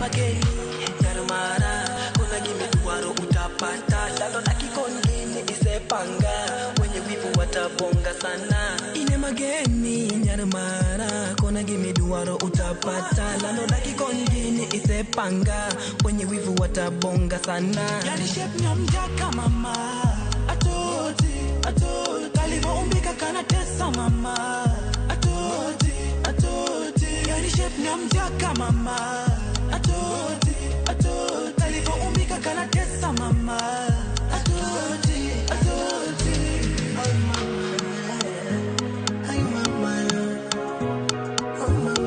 mageni nyarmara kuna gimidwaro utapata lalo na kikongini isepanga wenye wivu watabonga sana ine mageni nyarmara kona gimidwaro utapata lalo na kikongini isepanga wenye wivu watabonga sana Yani shape nyamjaka mama atoti atoti kalivyoumbika kana tesa mama atoti atoti yani shape nyamjaka mama atoti atoti kalivyoumbika kana tesa mama atoti atoti Ay, mama. Oh, mama.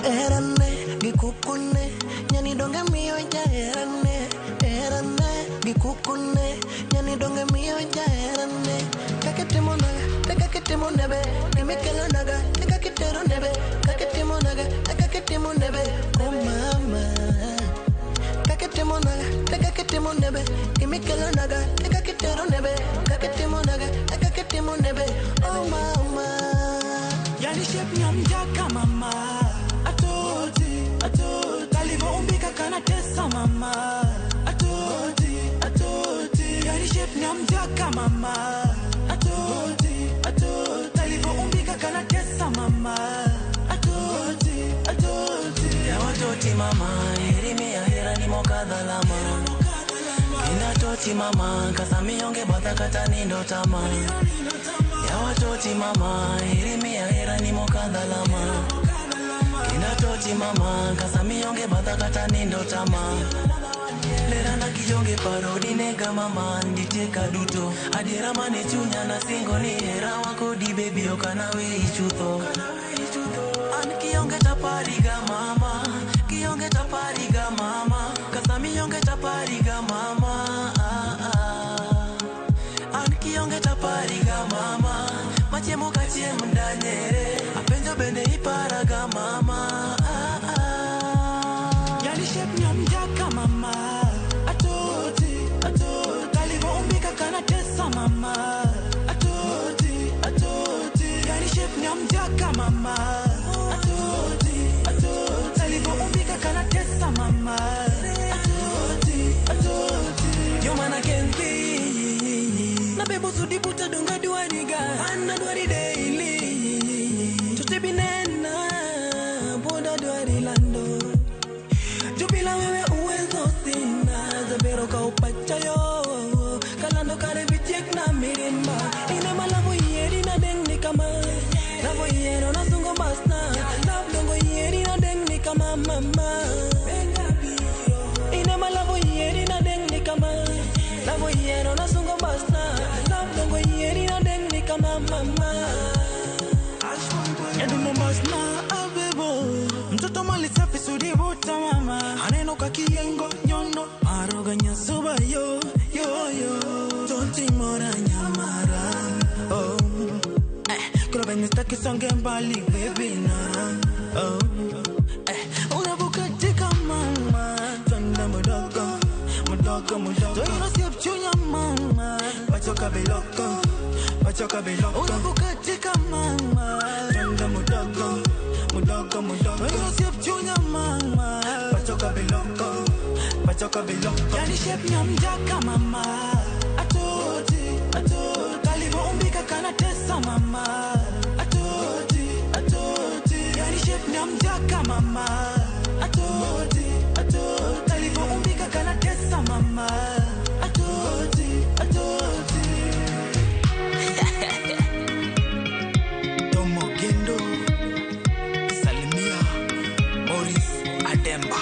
Erane, gikukune, nyani donge miyo ja erane, erane, gikukune, nyani donge miyo ja erane. Kakitimo naga, kakitimo nebe, nimikelo naga, kakitero nebe, kakitimo naga, kakitimo nebe, oh mama. Kakitimo naga, kakitimo nebe, nimikelo naga, kakitero nebe, kakitimo naga, kakitimo nebe, oh mama. Yani shape nyamjaka mama atoti atoti kalivyoumbika kana tesa mama atoti atoti yani shape nyamjaka mama atoti atoti kalivyoumbika kana tesa mama atoti atoti Ya watoti mama irimia hera ni mokadhalama inatoti mama kasamionge bathakata nindo tama ya watoti mama irimia hera ni mokadhalama inatoti mama kasamionge bathakata nindo tama lera na kijonge parodi nega mama nditeka duto adiera mane chunya na singo ni hera wako di bebi okanawe ichutho an kionge tapariga mama kionge tapariga mama kasamionge tapariga mama ah, ah. An kionge tapariga mama machiemo ka chiem danyere apenjo bende iparaga mama ah, ah. Yani shape nyamjaka mama atoti atoti kalivyoumbika kana tesa mama atoti atoti yani shape nyamjaka mama atoti atoti kalivyoumbika kana tesa mama atoti atoti Jomana can see Na bebo sudibuta donga dwariga Anna dwari daily Tutibinena Boda dwari lando Jubila wewe uwezo sina Zabero ka upachayo Kalando kare vichek na mirimba Ine malavo yeri na deng ni kama Lavo yero na sungo masna Love dongo yeri na deng ni kama mama Ine malavo yeri na deng ni kama Lavo yero na sungo masna Love dongo yeri na deng ni kama mama Nyadundo masna abebo mtoto mali safi sudibuta mama aneno kakiyengo nyono aroga nyasuba yo yo yo tonti mora nyamara oh eh kuro benye staki songe mbali baby na oh eh unavukatika mama twende mudogo mudogo mudogo toino siepchunya mama wachoka biloko wachoka biloko unavukatika mama twende mudogo mudogo mudogo toino siepchunya mama wachoka biloko wachoka biloko yani shape nyamjaka mama atoti atoti kalivyoumbika kana tesa mama atoti atoti yani shape nyamjaka mama atoti atoti kalivyoumbika kana tesa mama atoti atoti Tomo Gendo, Salimia, Maurice Ademba.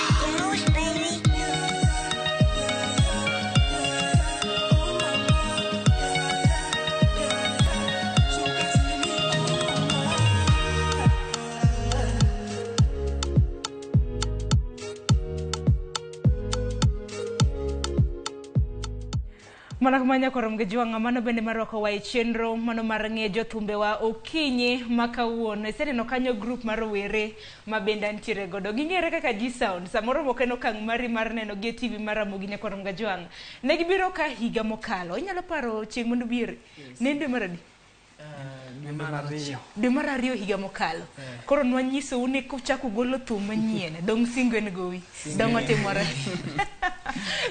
Mana kumanya korom gi jwang'a mano bende marwako wa e chenro mano mar ng'e jothumbe wa okinyi ma kawuono. Iseneno kanyo group mar rowere ma bende antiere godo. Ging'ere kaka G-Sound. Samoro moko en okang' mari mar neno gi e TV mar Ramogi Nyakorom Gajwang'. Ne gibiro ka higa mokalo. Inyalo paro chieng' mondo biere? Ne en dwe mar adi? Dwe mar ariyo. Dwe mar ariyo higa mokalo. Koro nwanyisou ni kuchako golo thum manyien, dong' singo en gowi. Dong' otimore.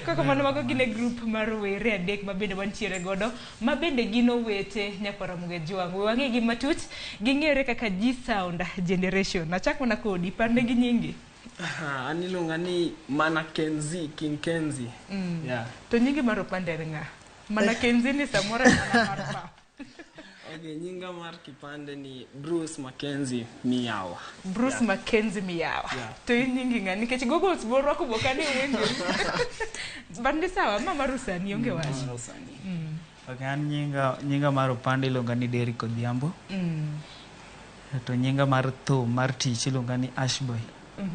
Kaka mano mago gin e group mar rowere adek ma bende wantiere godo, ma bende gin owete nyakwar Ramogi Ajwang'. We wang'e gi matut, ging'ere kaka G Sound Generation. Achak mana kodi, parne gi nyingi. An iluonga ni Mana Kenzi, King Kenzi. Yeah. To nyingi mar opande en ng'a? Mana Kenzi ni samoro en mana mar pap. Okay, nyinga mar kipande ni Bruce Mackenzie Miyawa. Bruce Mackenzie Miyawa. Yeah. To in nyingi ng'a? Nikech goggles bo rwako boka ni winjo. Bande sawa, ma mar usani onge wach. Okay, an nyinga mar opande iluonga ni Derrick Odhiambo. To nyinga mar thum mar tich iluonga ni Ashboy.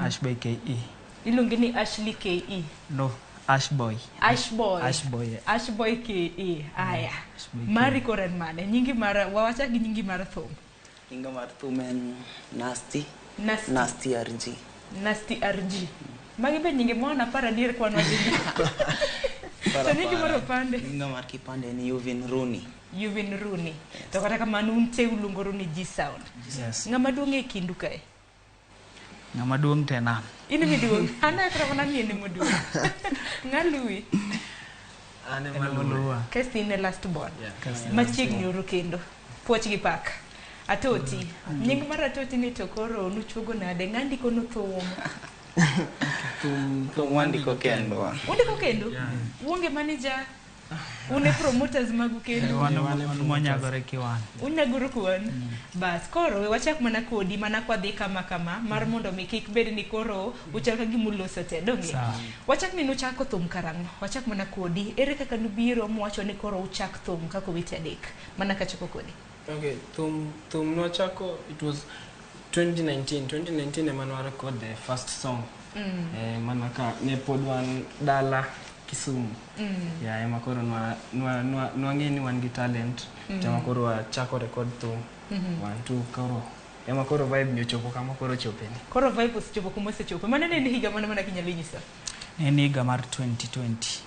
Ashboy KE. Iluongi ni Ashley KE. No, Ashboy. Ashboy. Ashboy, yeah. Ashboy KE. Aya. Ashboy Mari koro en mane? Nyingi mar wawachak gi nyingi mar thum. Nyinga mar thum en Nasty. Nasty. Nasty RG. Nasty RG. Magi be nyinge mwana apar adier kwan wadhi. To nyingi mar opande? Nyinga mar kipande en Yuvin Rooney. Yuvin Rooney. To kata kamano un te uluongoru ni G Sound. Yes. Ng'ama duong' e kindu kae? Ng'ama duong' te nan. In ema iduong'. An akra mana ni en ema oduong'. Ng'a luwi? An En ema ema luwe. luwa. Kasto in e last born. Yeah. Kasto Machiegni uru kendo. Puoch gi pak. Atoti. Nying mar Atoti ni to koro nuchuogo nade? Ng'a ndiko nu thum? Thum wandiko kendwa. Undiko kendo? Uonge manager? Un e promoters magu kendo? Wan mwanyagore kiwan. Unyaguru kuon. Bas, koro we wachak mana kodi mana kwadhi kama kama mar mondo mi kik bed ni koro uchal ka gima uloso te donge. Sawa. Wachak ni nuchako thum karang'o? Wachak mana kodi. Ere kaka nubiro muwacho ni koro uchak thum kaka owete adek? Mana kachako kodi. Okay, thum nwachako, it was 2019. 2019 ema nwa record the first song. Mana ka ne pod wan dala Kisumu. Yeah, ema koro nwang'e ni wan gi talent. To ema koro wachako record thum. One, two, koro ema koro vibe ni ochopo kama koro ochopeni. Koro vibe osechopo kuma osechopo. Mano ne en higa mane mana kinyalo nyisa? Ne en higa mar 2020.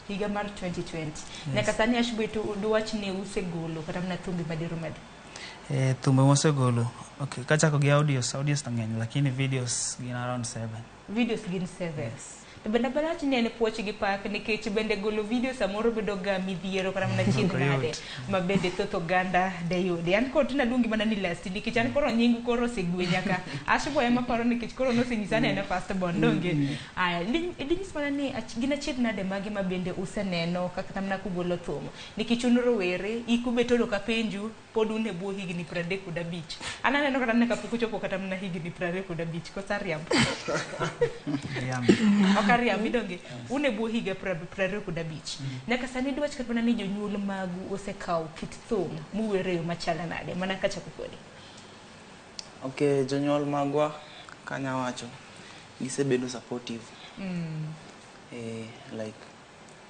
Higa mar 2020. Nyaka sani Ashboy to duwach ni usegolo kata mana thumbe madirom adi? Thumbe mosegolo. Okay, kachako gi audios, audios to ng'eny, lakini videos gin around 7. Videos gin 7. To bende abawach ni en puoch gi pak nikech bende golo video samoro bedo ga midhiero kata mana chiedh Ok nade yot. ma bende thoth oganda deyude. An kod naluongi mana ni Lasti nikech an koro nyingu koro osegwe nyaka Ashboy ema paro nikech koro nosenyisa ni en e first born donge. Aya, dinyis mana ni gin achiedh nade mage ma bende useneno kata mana kugolo thum nikech un rowere iku be to ok apenju pod un e bwo higni 35. An aneno kata mana kapok uchopo kata mana higni 35 koso ariambo? Riambo. Ok ariambi donge? Un e bwo higa 25. Nyaka sani dwach kata mana ni jonyuol magu osekawo kit thum muwero e yo machalo nade? Mana kachako kodi. Okay, jonyuol magwa kanya wacho gisebedo supportive. Like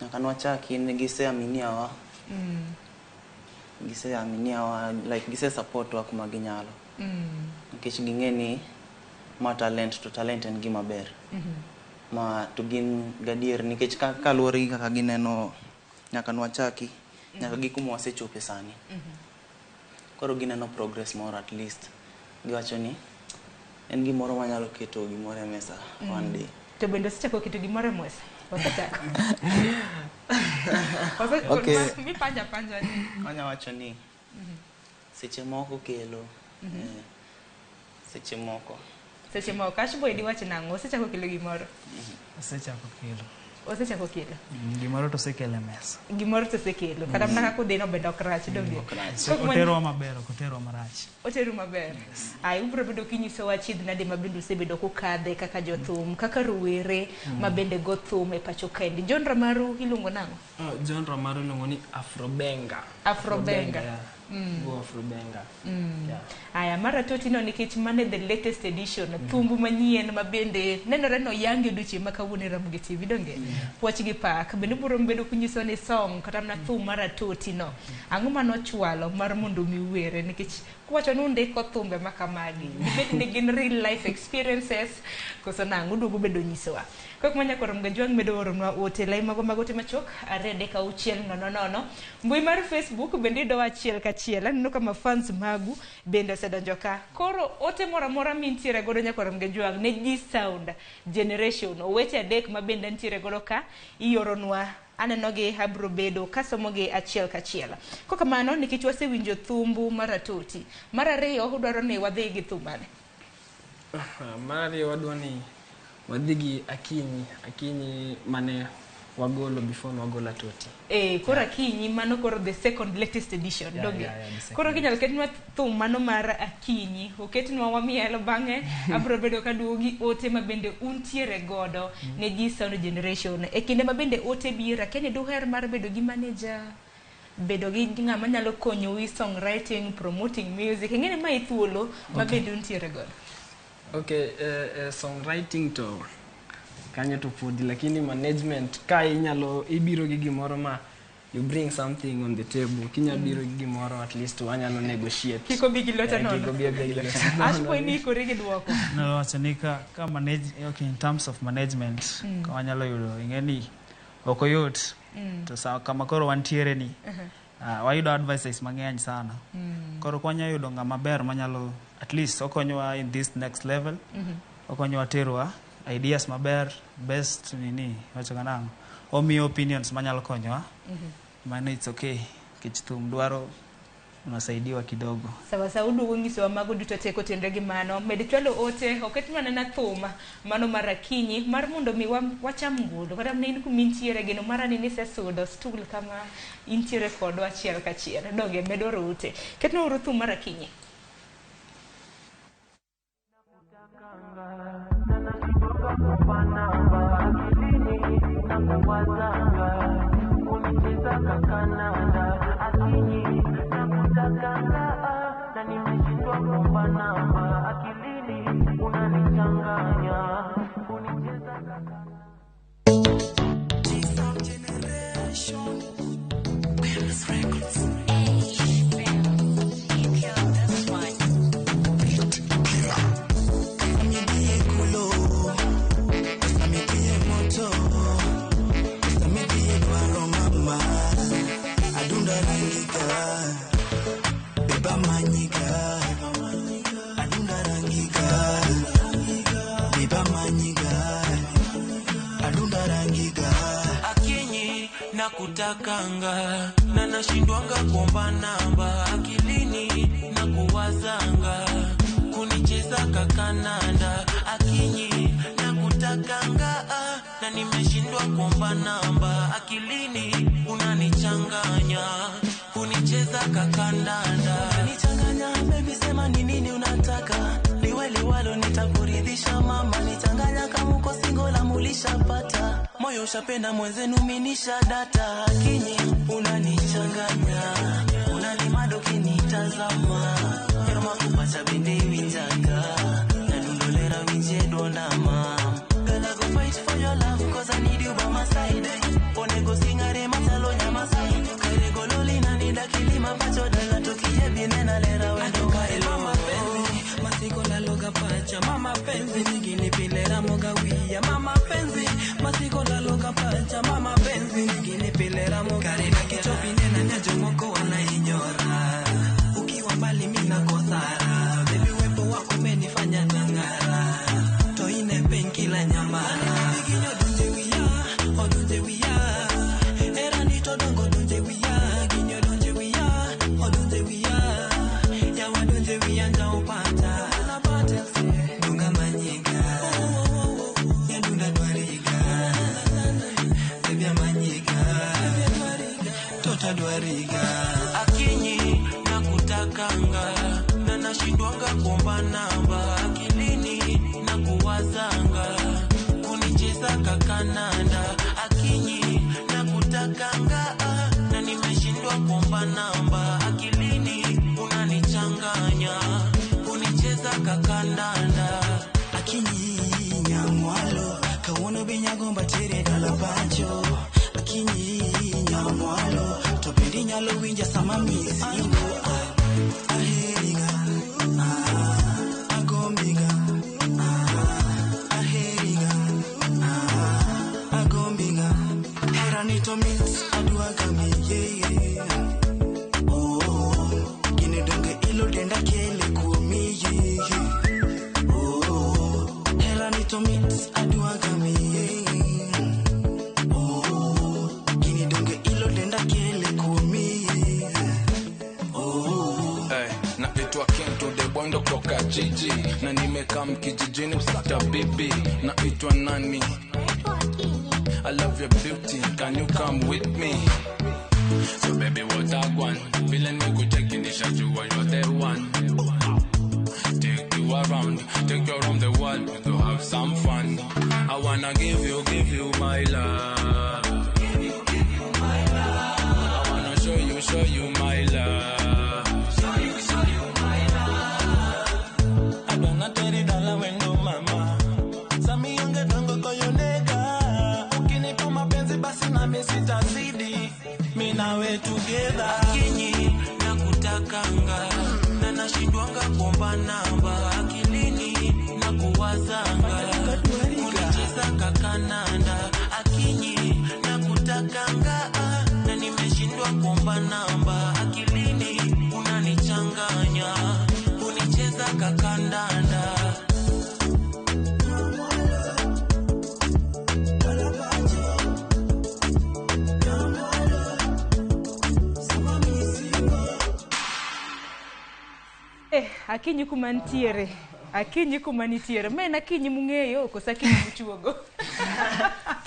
nyaka nwachaki ne giseaminiawa. Giseaminiawa like gise support wa kuma ginyalo. Nikech ging'e ni ma talent to talent en gima ber. Ma to gin gadier nikech kaluwore gi kaka gineno nyaka nwachaki nyaka gi kuma wasechope sani. Koro gineno progress moro at least. Giwacho ni en gimoro manyalo keto gimoro e mesa one day. To bende osechako keto gimoro e mesa? Osechako. Okay. Mipanja panja ni. Anya wacho ni seche moko kelo seche moko Seche moko Ashboy diwach nang'o? Osechako kelo gimoro? Osechako kelo. Osechako kelo. Gimoro to osekelo e mesa. Gimoro to osekelo. Kata mana kaka udhino bende ok rach donge? Kok Oterwa maber, ok oterwa marach. Oteru maber. Ay, ubiro bedo kinyisowa achiedh nade ma bende usebedo kukadhe kaka jothum, kaka rowere ma bende go thum e pacho kaendi. Genre maru iluongo nang'o? Oh, genre mar iluongo ni Afrobenga. Afrobenga. Yeah. Go Afrobenga. Yeah. Aya, mar atoti no nikech mane the latest edition, thumbu manyien ma bende nenore ni oyangi odiochieng' ma kawuono e Ramogi TV donge? Puoch gi pak. Bende ubiro bedo kunyiso ni song kata mana thum mar atoti no. Ang'o manochwalo mar mondo mi uwere nikech Kuwacho ni undiko thumbe ma kamagi, dibed ni gin real life experiences koso nang'o? Uduogo bedo nyisowa. Kok manya koro Mgajwang' medo oronwa ote lai mago mag ote machuok 23600. Mbui mar Facebook bende yudowa achiel kachiel. Aneno ka mafans magu bende osedonjo ka. Koro ote moro amora mintiere godo nyakwar Mgajwang' ne G Sound Generation, oweche adek ma bende ntiere godo ka ioronwa aneno gi abro bedo kasomo gi achiel kachiel. Kokamano nikech wasewinjo thumbu mar Atoti. Mar ariyo udwaro ni wadhi gi thum mane? Mar ariyo wadwa ni wadhi gi Akinyi, Akinyi mane wagolo before nwagolo Atoti. Koro Akinyi mano koro the second latest edition, donge? Yeah, the second. Koro kinyalo ketnwa thum mano mar Akinyi, oketnwa wamielo bang'e abro bedo kaduogo gi ote ma bende untiere godo ne G Sound Generation. E kinde ma bende ote biro, akia ni duher mar bedo gi manager, bedo gi ng'ama nyalo konyou i songwriting, promoting music. Ing'e ni mae thuolo ma bende untiere godo. Okay, songwriting to kanyo to podi, lakini management ka inyalo ibiro gi gimoro ma you bring something on the table, kinya biro gi gimoro at least wanyalo negotiate. Kik obi gi lwete nono. Kik obi abi gi lwete nono. Ashboy ni ikori gi duoko. Nawacho ni ka manage, okay, in terms of management, ka wanyalo yudo ing'e ni ok oyot to sa kama koro wantiere ni wayudo advices mang'eny sana. Koro ka wanyalo yudo ng'ama ber manyalo at least okonyowa in this next level, okonyowa terowa ideas maber, best nini wacho ga nang'o, omiyo opinions manyalo konyowa. Mano it's okay nikech thum dwaro unasaidiwa kidogo. Sawa sawa, uduogo nyisowa mago duto te kotenre gi mano. Med chwalo ote, oket mana na thum mano mar Akinyi mar mondo mi wacham ngulo. Kata mana in kumintiere geno mara ni nisesudo stool kama intiere kodwa achiel kachiel. Donge med oro ote. Ketnwa uru thum mar Akinyi. Akinyi nakutakanga na nashindwanga kuomba namba, akilini na kuwazanga kunicheza kakananda. Akinyi nakutakanga na nimeshindwa kuomba namba, akilini unanichanganya kunicheza kakandanda. Nichanganya baby, sema ni nini unataka, liwe liwalo nitakuridhisha mama. Nichanganya kama uko single la mulishapata, moyo ushapenda mwenzenu minisha data. Akinyi unanichanganya unanimado kinitazama, yaroma kupacha bende winjaga na dundolera winje donama. Girl, I go fight for your love cause I need you by my side. Onego singare matalo nyama side. Kare gololi na nida kilima pacho dala tukiye binena lera wendo kaelo. Mama penzi, masiko la loga pacha. Mama penzi, nigini pilera moga wiya. Mama penzi, masiko la loga pacha. Mama penzi, nigini pilera moga wiya. Kare na kichopi nena nyajo moko wanainyora. Ukiwa mbali mimi nakosara. Baby wepo wako umenifanya nang'ara. Toine penkila nyamara. Ginyo donje wiya, odonje wiya. Era ni todongo donje wiya. Ginyo donje wiya, odonje wiya. Yawa donje wiya njaupata. Dunga manyika. Yadunda dwariga. Baby manyika. Tota dwariga. Akinyi nakutakanga na nashindwanga kuomba namba, akilini na kuwazanga kunicheza kakananda. Akinyi nakutakanga na nimeshindwa kuomba namba, akilini unanichanganya kunicheza kakandanda. Akinyi nyamwalo kawuono be nyagomba tere dala pacho. Akinyi nyamwalo to bende inyalo winja sama misingo. Aheriga to mit adwa gami, yeah. Oh, gini donge ilo denda kele kuomi, yeah. Oh, hera ni to mit adwa gami, yeah. Oh, gini donge ilo denda kele kuomi, yeah. Oh. Hey, naitwa Kento de Bondo kutoka jiji na nimekaa mkijijini usata bibi. Naitwa nani? I love your beauty, can you come with me? So baby, what I want? Vile nikucheki nishajua you're the one. Take you around, take you around the world, we go have some fun. I wanna give you my love. I wanna show you my love. Show you my love. Adwana teri dala wendo mama. Sami yonge dongo koyoneka. Ukinipa mapenzi basi nami sitazidi. Mi nawe together. Akinyi nakutakanga na nashindwanga kuomba namba. Akilini nakuwazanga unicheza kakananda. Akinyi nakutakanga na nimeshindwa kuomba namba. Akilini unanichanganya unicheza kakandanda. Akinyi kuma ntiere, akinyi kuma nitiere. Ma en akinyi mung'eyo koso akinyi muchuogo?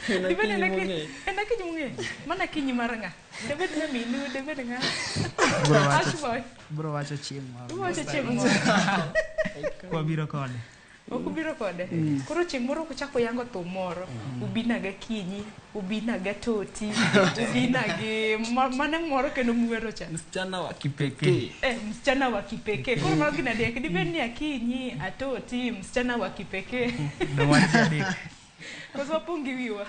Dibed en akinyi mung'eyo? Mano akinyi mar ng'a? Dibed nyaminu, dibed ng'a? Ashboy. Bro wacho chieng' moro. Uwacho chieng' moro. Kwabiro kode. Ok ubiro kode? Koro chieng' moro kuchako yango thum moro, ubina gi Akinyi, ubina gi Atoti, ubina gi mane moro kendo muwero cha. Msichana wa kipekee. Msichana wa kipekee. Koro mago gin adek. Dibed ni Akinyi, Atoti, msichana wa kipekee. Dong wan ji adek. Koso wapong' gi wiwa.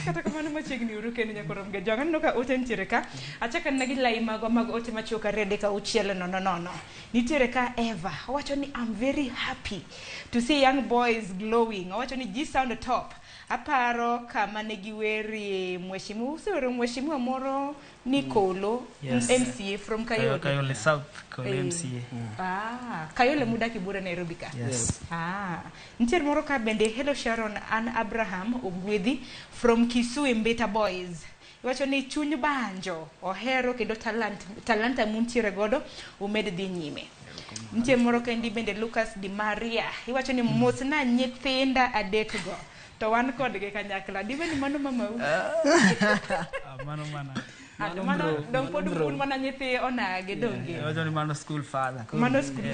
Kata kamano machiegni uru kendo nyaka rom ga jwang'. Aneno ka ote nitiere ka. Achako anena gi lai magwa mag ote machuok 2 3 6 0 0. Nitiere ka Eva. Owacho ni I'm very happy to see young boys glowing. Owacho ni G sound top. Aparo kama ne giwerie mheshimiwa, usewero mheshimiwa moro Nikolo, Yes. MCA from Kayole. Kayole South, Kayole MCA. Ah, Kayole mudak Ibura Nairobi ka. Yes. Ah, nitiere moro ka bende hello Sharon an Abraham Ogwedhi from Kisui Mbita Boys. Iwacho ni chuny banjo ohero kendo talanta muntiere godo umed dhi nyime. Nitie moro kendi bende Lucas Di Maria. Iwacho ni mosna nyithinda adekgo. To wan kodgi kanyakla. Dibe ni mano mamau. Mano mana. Mano dong pod un mana nyithi onagi donge. Iwacho ni mano school father. Mano school.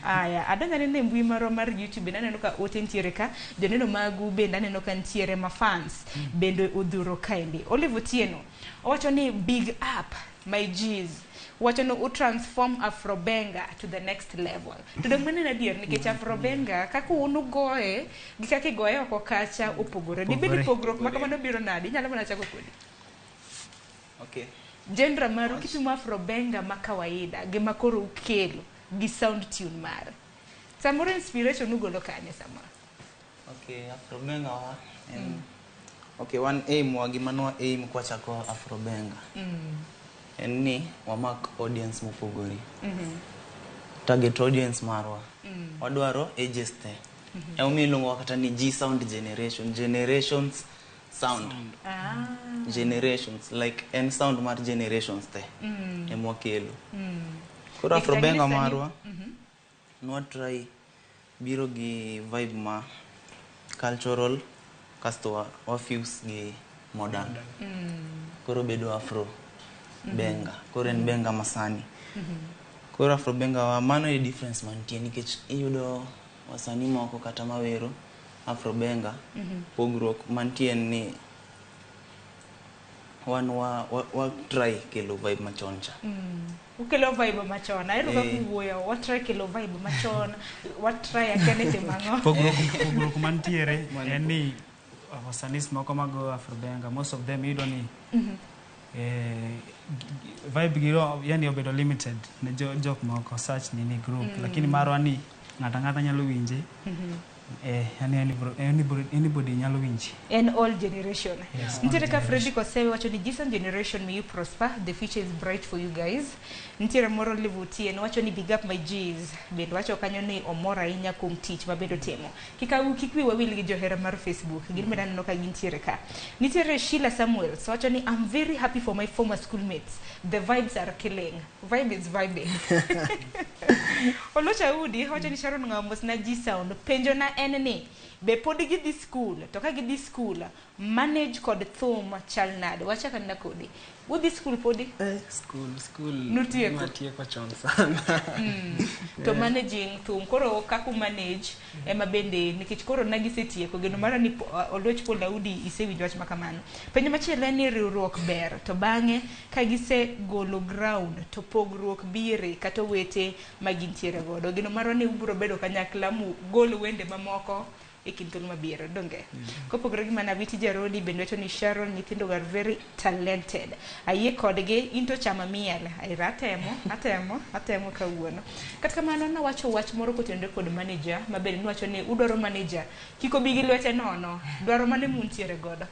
Aya, adonjo aneno e mbui marwa mar YouTube bende aneno ka ote nitiere ka, joneno magu bende aneno ka nitiere ma fans bende odhuro kaendi. Olive Otieno owacho ni big up my G's. Wacho ni utransform Afrobenga to the next level. To dong mano en adier nikech Afrobenga kaka un ugoye gi kaka igoye oko kacha opogore. Dibed ni pogruok ma kamano biro nade? Inyalo mana chako kodi. Okay. Genre maru kipimo Afrobenga ma kawaida gi ma koro ukelo gi sound tune mare. Samoro inspiration ugolo kanye samoro? Okay, Afrobenga wa okay, one aim wa gima nwa aim kwachako Afrobenga. En ni wamak audience mopogore. Target audience marwa. Wadwaro ages te. Emomiyo iluongo kata ni G sound generation, generations sound. Generations like en sound mar generations te. Ema wakelo. Koro Afrobenga marwa nwa try biro gi vibe ma cultural kasto wa fuse gi modern. Koro bedo Afro benga. Koro en benga masani. Koro Afro benga wa mano e difference mantie nikech iyudo wasanii moko kata mawero Afro benga pogruok mantie en ni wan wa try kelo vibe machon cha. Ukelo vibe machon. Ahero kaka uwuoyo. Wa try kelo vibe machon. Wa try akia ni timo ang'o. Pogruok mantiere en ni wasanii moko mago Afrobenga most of them iyudo ni vibe giro yani obedo limited ne jok moko such nini group, lakini marwa ni ng'ato ang'ata nyalo winje. Yani anybody nyalo winji. En all generation. Yes, all Nitiere ka generation. Freddy Kosewe wacho ni Jason generation, may you prosper, the future is bright for you guys. Nitiere moro Livutien wacho ni big up my G's. Bende wacho kanyo ni omor ahinya kuom tich ma bende otimo. Kik wiwa wil gi johera mar Facebook, gin bende aneno ka gintiere ka. Nitiere Sheila Samuels wacho ni I'm very happy for my former schoolmates. The vibes are killing. Vibe is vibing. Olocha Udi wacho ni Sharon Ng'amos na G Sound. Penjo na en ni be pod gidhi school, to ka gidhi school manage kod thum chal nade? Wachak anena kodi. Udhi school podi? School Nutieko. Natieko chon sana. To managing thum koro kaka manage ema bende nikech koro nagisetieko geno mara ni Oluoch Paul Daudi isewinjo wach makamano. Penjo machielo en ni riwruok ber to bang'e ka gisegolo ground to pogruok bire kata owete ma gintiere godo. Geno marwa ni ubiro bedo kanyakla mugol wende mamoko e kind thuolo mabiro, donge? Kopogore gi mano, Awiti Jarodi bende wacho ni Sharon, nyithindo are very talented. Ayie kodgi, in to chama miel. Aira atemo kawuono. Kata kamano nawacho wach moro kotenore kod manager, ma bende niwacho ni udwaro manager. Kik obi gi lwete nono, dwaro mane muntiere godo.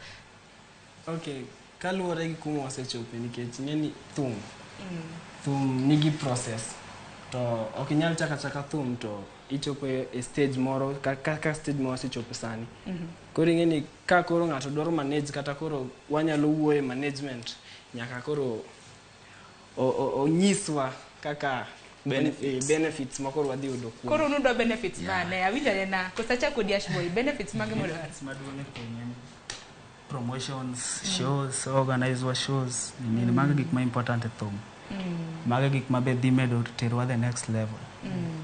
Okay, kaluwore gi kuma wasechope, nikech ing'e ni thum nigi process, to ok inyal chako achaka thum to ichopo e stage moro kaka stage ma wasechopo sani. Koro ing'e ni ka koro ng'ato dwaro manage, kata koro wanyalo wuoyo e management, nyaka koro onyiswa kaka Benefits. Benefits ma koro wadhi yudo kuom. Koro unudwa benefits mane? Awinjo anena, koso achako di Ashboy, benefits mage modwaro? Benefits maduong' e thum en promotions, shows, organize wa shows, nini, mago gik ma important e thum. Mago gik ma be dhi medo terowa the next level.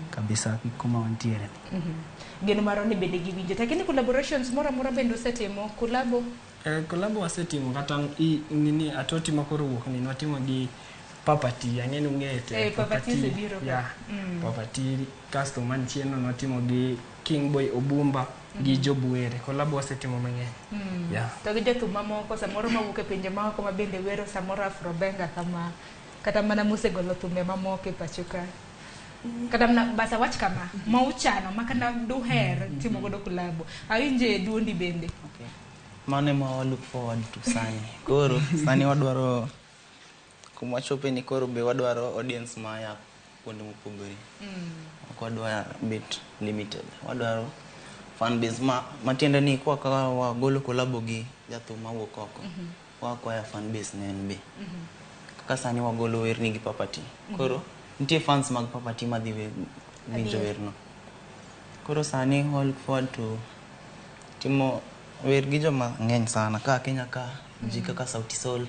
Kabisa gi kuma wantiere. Geno marwa ni bende giwinjo. Lakini collaborations moro amora bende usetimo, collabo? Collabo wasetimo, kata nini, atoti ma koro wuok ni nwatimo gi Papa T, ang'e ni ung'eye te. Papa T osebiro ka. Yeah. Papa T, kasto manchien no nwatimo gi King Boy Obumba gi Jobuere. Collabo wasetimo mang'eny. Yeah. To gi jothum mamoko samoro mawuok e pinje maoko ma bende wero samoro Afrobenga kama, kata mana mosegolo thumbe mamoko e pacho ka. Kata mana bas awach kama, ma uchano ma kata duher timo godo collabo. Awinje duondi bende. Okay. Mano ema wa look forward to sani. Koro sani wadwaro kuma wachope ni, koro be wadwaro audience maya kuonde mopogore. Ok wadwar bet limited. Wadwaro fan base ma matiende ni kwa ka wagolo collabo gi jathum mawuok oko, wa acquire fan base ne en be. Kaka sani wagolo werni gi Papa T. Koro nitie fans mag Papa T madhi winjo Adier. werno. Koro sani wa look forward to timo wer gi joma ng'eny sana ka Kenya ka ji kaka Sauti Sol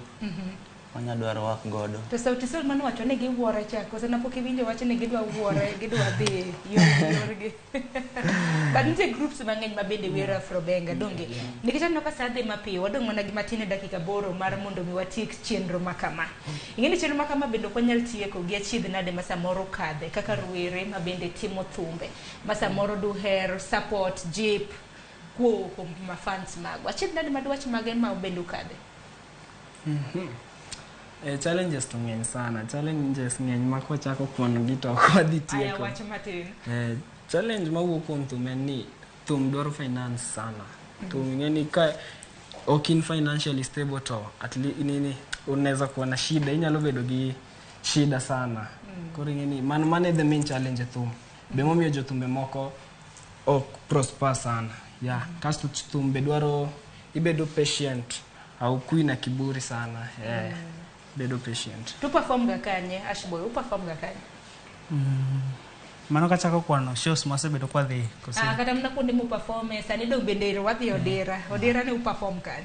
wanya dwaro work godo. To Sauti Sol mano wacho ni giwuore cha, koso napok iwinjo wacho ni gidwa wuore, gidwa dhi yorgi. But nitie groups mang'eny ma bende wero Afrobenga, donge? Nikech aneno ka sa dhi mapiyo, wadong' mana gi matin e dakika 8 mar mondo mi watiek chenro ma kama. Ing'e ni chenro ma kama bende ok wanyal tieko gi achiedh nade ma samoro kadhe, kaka rowere ma bende timo thumbe, ma samoro duher support, jip, kuom ma fans magwa. Achiedh nade madwach mage ma bende ukadhe? Challenges to ng'eny sana. Challenges ng'eny ma kwachako kwano gi to ok wadhi Aya, tieko. wach matin. Challenge mawuok kuom thum en ni thum dwaro finance sana. Thum, ing'e ni ka ok in financially stable to at nini, unaweza kuwa na shida, inyalo bedo gi shida sana. Koro ing'e ni mano e the main challenge e thum. Be momiyo jothumbe moko ok prosper sana. Yeah, kasto thum be dwaro ibedo patient, haukui na kiburi sana. Yeah. Bedo patient. To perform ga kanye, Ashboy, uperform ga kanye? Mano kachako kwano shows mwasebedo kwadhi koso? Ah, kata mana kuonde muperforme, sani dong bende wadhi Odera. Odera ne uperform kanye?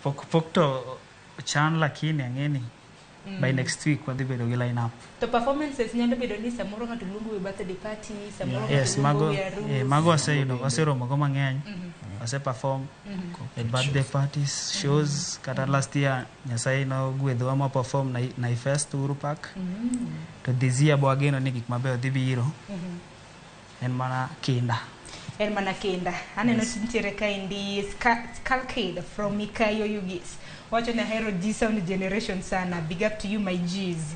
Pok to chan, lakini ang'e ni by next week wadhi bedo gi line up. To performances nyalo bedo ni samoro ng'ato luongo e birthday party, samoro ng'ato Yes, luongo mago e arus. mago waseyudo, waseromo go mang'eny. Wase perform e birthday parties, shows, kata last year Nyasaye nogwedhowa ma perform Naifest Uhuru Park. To this year bo wageno ni gik mabeyo dhi biro. En mana kinda. En mana kinda. Aneno nitiere kaendi Skalkid from Mikayo Yugis. Wacho ni ahero G Sound Generation sana. Big up to you my G's.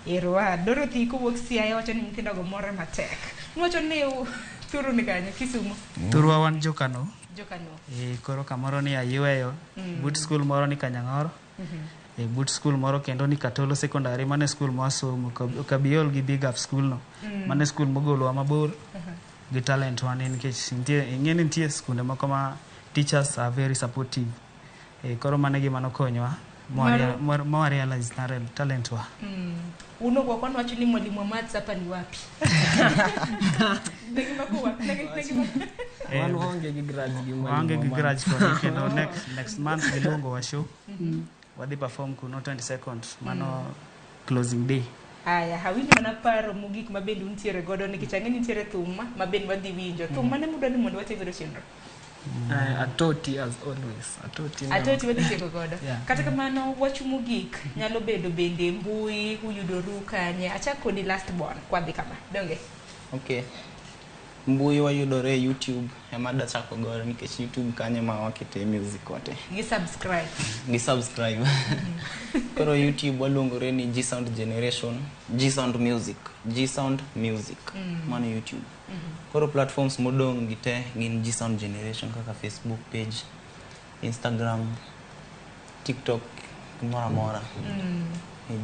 Erwa, Dorothy kowuok Siaya wacho ni nyithindo go more matek. Niwacho ni Thuru ni kanye? Kisumu. Thurwa wan Jokano. Jokano. Koro kamoro ni Ayweyo. But school moro ni Kanyang'oro. But school moro kendo ni Katolo Secondary, mane school mwasomo. Ok abi ol gi big up school no. Mane school mogolowa mabor gi talent wa ni nikech nitie ing'e ni nitie skunde moko ma teachers are very supportive. Koro mano e gima nokonyowa mwa realize talent wa. Uno kwa kwani wacho ni mwalimu wa maths hapa ni wapi? Negi makuwa, Wan waonge gi grudge gi mwalimu Waonge gi wa grudge kode kendo next month giluongo wa show. Wadhi perform kuno 22nd, mano closing day. Aya, awinjo mana paro mogik ma bende untiere godo nikech ang'e ni nitiere thum ma bende wadhi winjo. Thum mane mudwa ni mondo watii godo chenro? Atoti as always. Atoti. Atoti wadhi tieko godo. Yeah. Kata kamano wach mogik nyalo bedo bende mbui uyudoru kanye. Achak kodi last born kwadhi kama. Donge? Okay. Mbui wayudore e YouTube ema dachako godo nikech YouTube kanyo ema wakete music wate. Gi subscribe. Gi subscribe. Koro YouTube waluongore ni G Sound Generation, G Sound Music, G Sound Music. Mano YouTube. Koro platforms modong' gi te gin G Sound Generation kaka Facebook page, Instagram, TikTok, gimoro amora.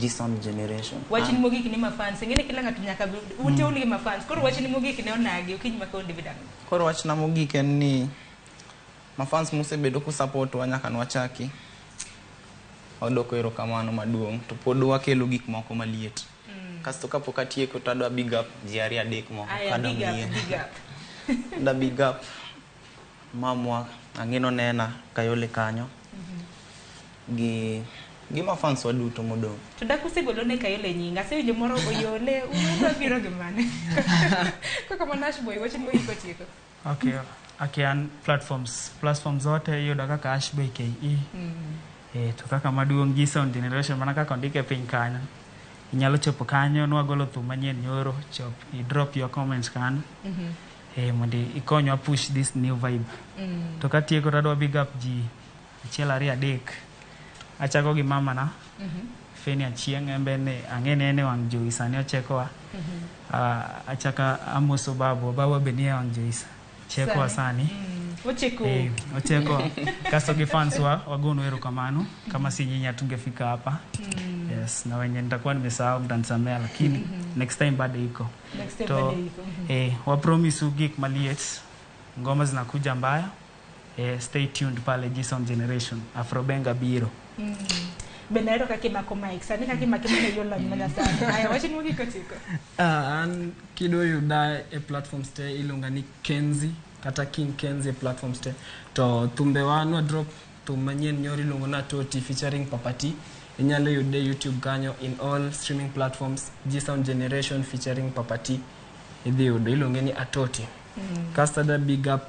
G Sound Generation. Wachni mogik ni mafans. Ing'e ni kila ng'ato nyaka ute un gi mafans. Koro wachni mogik ne onagi okinyi ma kawuono David Ang'o. Koro wachna mogik en ni mafans mosebedo kusupportwa nyaka nwachaki wadwoko erokamano maduong' to pod wakelo gik moko maliet. Kasto kapok atieko to adwa big up ji ariyo adek moko Aya, kadwa big up, miye. big up. Adwa big up mamwa ang'e nonena Kayole kanyo gi mafans wa duto modong'. To dak usegolo ne Kayole nying. Asewinjo moro oyole, udwa biro gi mane? Kaka mana Ashboy wachni mogik kotieko. Okay, an platforms zote iyudo kaka Ashboy KE. To kaka maduong' G Sound Generation mana kaka ondike piny kanyo. Inyalo chopo kanyo nwagolo thum manyien nyoro, chop i drop your comments kanyo. Mondo ikonywa push this new vibe. To katieko to adwa big up ji achiel ariyo adek. Achako gi mama na. Feni Achieng' en be ne ang'e ni en e wang' jowi sani ochekowa. Achaka amoso babu, babu be nie wang' jowi chekowa sani. Ocheko. Ocheko. Kasto gi fans wa wagonu erokamano. Kama si nyinyi hatungefika hapa. Yes, na wenye nitakuwa nimesahau mtanisamea lakini next time bado iko. Next time To, bado iko. Wa promise u gik maliet. Ngoma zinakuja mbaya. Stay tuned pale G Sound Generation. Afrobenga biro. Bende ahero kaka imako mic. Sani kaka imake mana yo lony manyasani. Aya, wachni mogik kotieko. An kidwa yuda e platforms te iluonga ni Kenzi kata King Kenzi e platforms te. To thumbe wa nwa drop thum manyien nyoro iluongo ni Atoti featuring Papati. Inyalo yude YouTube kanyo in all streaming platforms G Sound Generation featuring Papati. Idhi yudo iluonge ni Atoti. Kasto adwa big up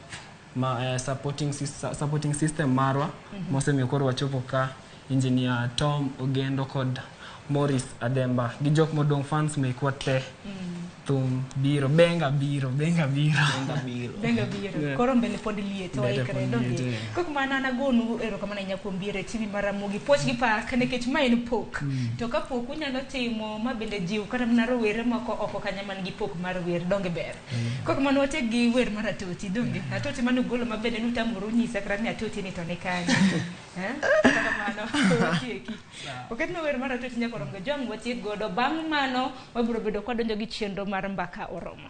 ma, supporting system marwa mosemiyo koro wachopo ka engineer Tom Ogendo kod Morris Ademba gi jok modong' fans mekwa te. Thum biro, benga biro, benga biro. Benga biro. Benga biro. Yeah. Koro mbele pod liet Mbele waikre pod donge. liet, yeah. Kok mana an agonu erokamano ahinya kuom biro e TV mar Ramogi. Puoch gi pak nikech ma en pok. To ka pok unyalo timo ma bende jiw kata mana rowere moko oko kanya man gi pok mar wer donge ber. Kok mano watek gi wer mar Atoti donge. Atoti mane ugolo ma bende nutamoru nyisa kata ni Atoti ni to ni kanye. Kata kamano watieki. Oketna wer mar Atoti nyaka oromo jwang' watiek godo. Bang' mano wabiro bedo kwadonjo gi chenro mar mbaka oromo.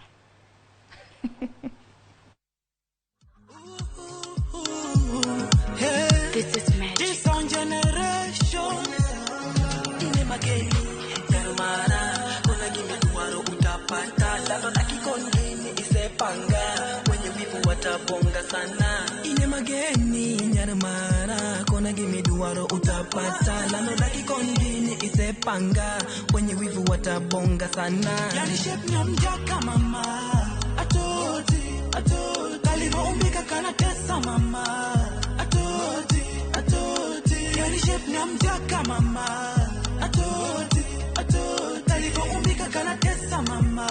This is magic. This sound generation. Ine mageni, yarumara. Kuna gimi duwaro utapata. Lalo dakikongini isepanga. Wenye wivu watabonga sana. Ine mageni, yarumara. Kuna gimi duwaro utapata. Lalo dakikongini isepanga. Wenye wivu watabonga sana. Yani shape nyamjaka mama. Atoti, atoti. Kalivo umbika kana tesa mama. Atoti, atoti. Yani shape nyamjaka mama. Atoti, atoti. Kalivo umbika kana tesa mama.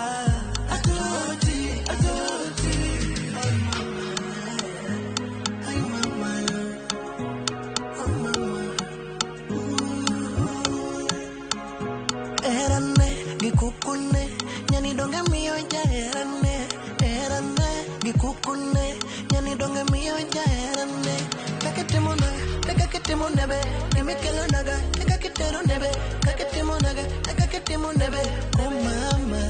Atoti, atoti. Ay mama. Ay mama. Erane, gikukune, nyani donge miyo jaherane. Erane, kitero nebe Kakitimo naga Kakitimo nebe Oh mama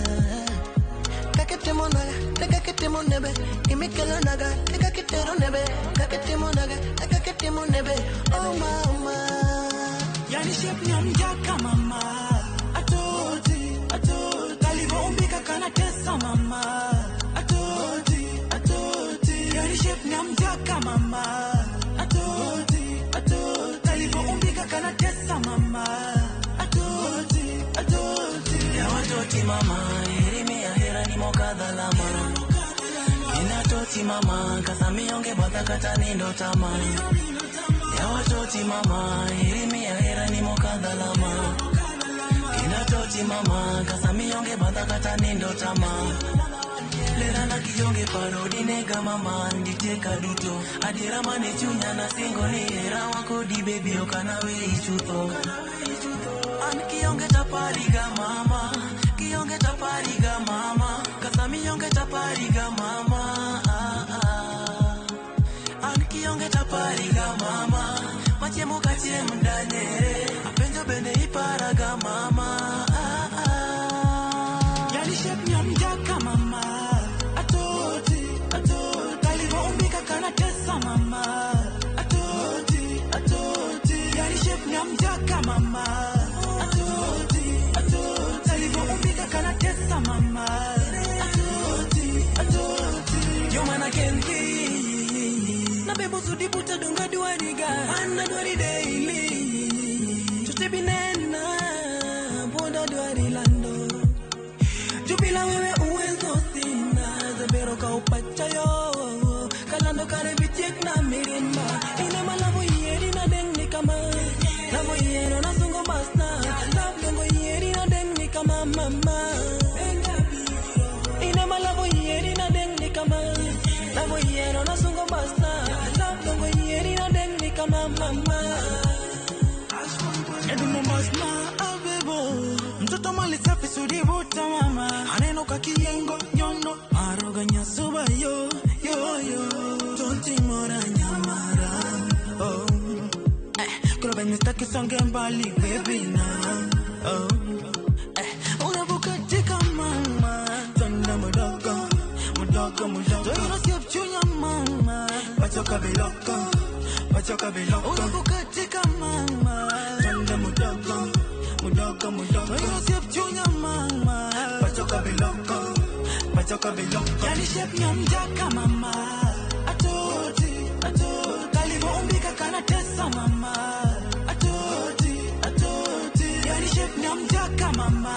Kakitimo naga Kakitimo nebe Kimikelo naga Kakitero nebe Kakitimo naga Kakitimo nebe Oh mama Yani shape nyamjaka mama Atoti, atoti Kalivoumbika kana tesa mama Atoti, atoti Yani shape nyamjaka mama Atoti, atoti Kalivoumbika kana tesa mama Atoti, atoti Ya watoti mama Erimi ya hera ni mokadhalama Inatoti mama Kasamionge bata kata nindo tama Ya watoti mama Erimi ya hera ni mokadhalama Inatoti mama Kasamionge bata kata nindo tama Lera na kionge parodi nega mama Nditeka duto Adira mane chunya na singo ni hera wako di baby okanawe ichutho An kionge tapariga mama Kionge tapariga mama Kasamionge tapariga mama ah, ah. An kionge tapariga mama Machiemo kachiem danyere Apenjo bende iparaga mama ah, ah. Yani shape nyamjaka mama Atoti, atoti Kalivoumbika kana tesa mama Atoti, atoti Yani shape nyamjaka mama Atoti, atoti Kalivoumbika kana tesa mama Atoti, atoti Yo mana kenki Na bebo sudibuta donga duariga Anna duari daily Tutebinena Boda duari lando Jubila wewe uwezo sina Zebero ka upachayo Kalando kare vichek na mirimba Ine malavo yeri na deng ni kama Lavo yero na sungo masna Love dongo yeri na deng ni kama mama Ine malavo yeri na deng ni kama Lavo yero na sungo masna Love dongo yeri na deng ni kama mama Edumo masna abebo Mtoto mali safi sudibuta mama Aneno kakiyengo nyondo Aroga nyasuba yo yo yo Tonti mora nyamara oh eh Kuro benista kisonge mbali baby na oh eh Unavukatika mama Tanda mudogo mudogo mudogo Toyo siap mama Pachoka biloko Pachoka biloko Unavukatika mama Tanda mudogo mudogo mudogo Toyo siap mama Pachoka biloko Pachoka biloko Yani shape nyamjaka mama Atoti, atoti Kalivoumbika kana tesa mama Atoti, atoti Yani shape nyamjaka mama